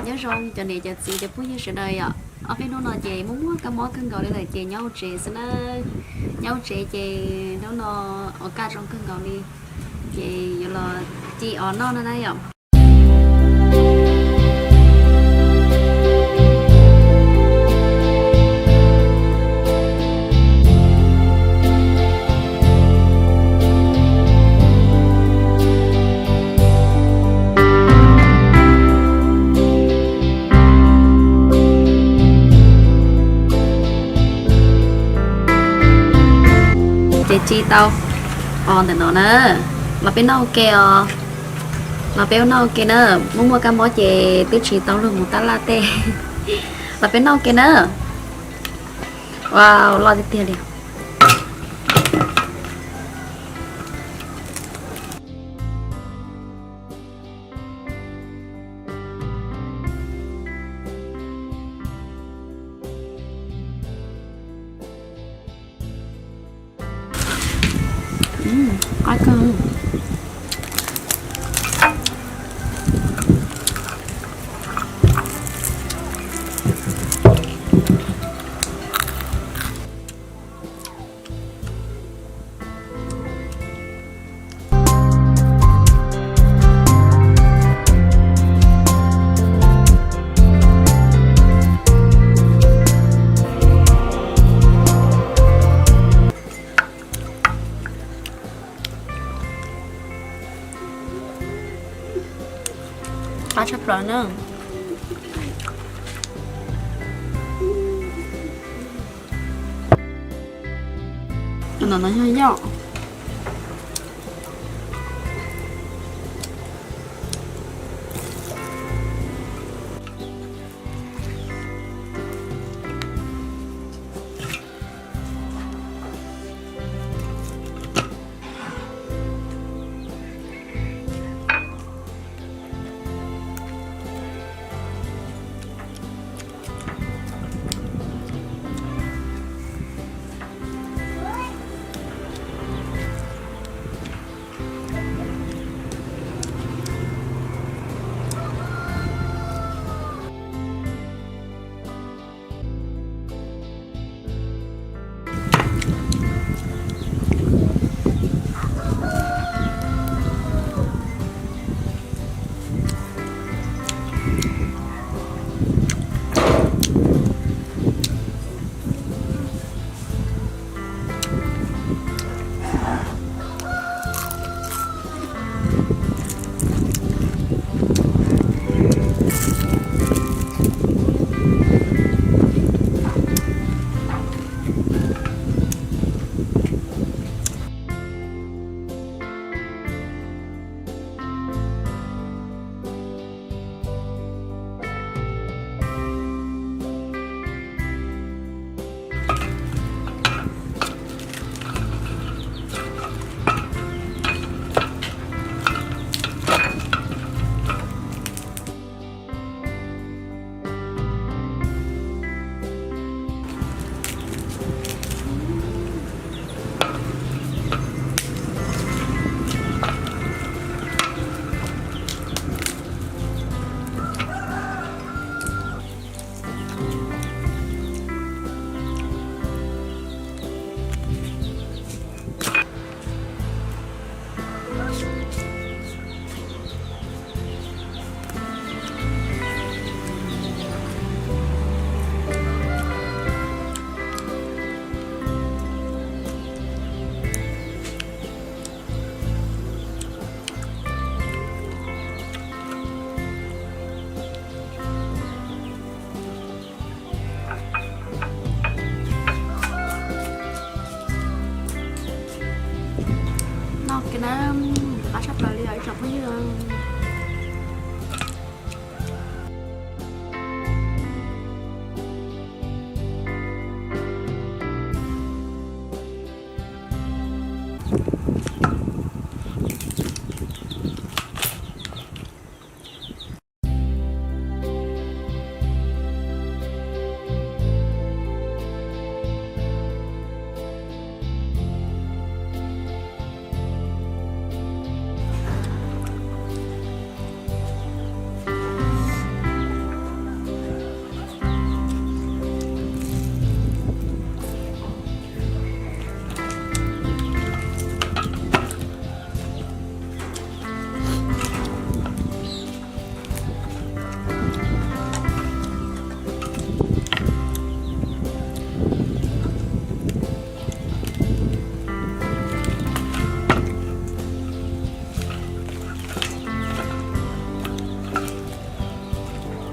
Nyob zoo cov niam cov txiv cov phooj ywg sawv daws yom. Ob peb hnub no ces muaj muaj kab mob kawg nkaus li lawm ces nyob hauv tsev xwb na. Nyob hauv tsev ces hnub no ua kaj zoo kawg nkaus li, ces yuav los ci os noj no na yom. Ces ci tau os ntawm no na, los peb noj ua ke os. Los peb noj ua ke na, muaj muaj kab mob ces twb tsis tau luag mus tab laj tej. Los peb noj ua ke na. Wow, loj tiag tiag li. Qab kawg. Qab tshaj plaws na. No no yog yoj.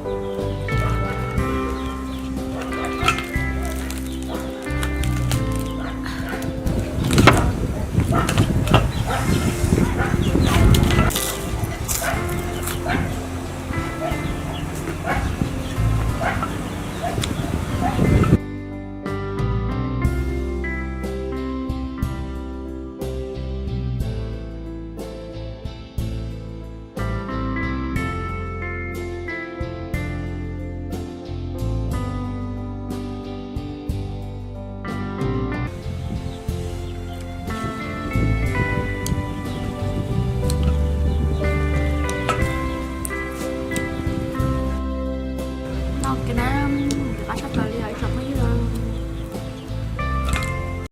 Noj kiag na, qab tshaj plaws.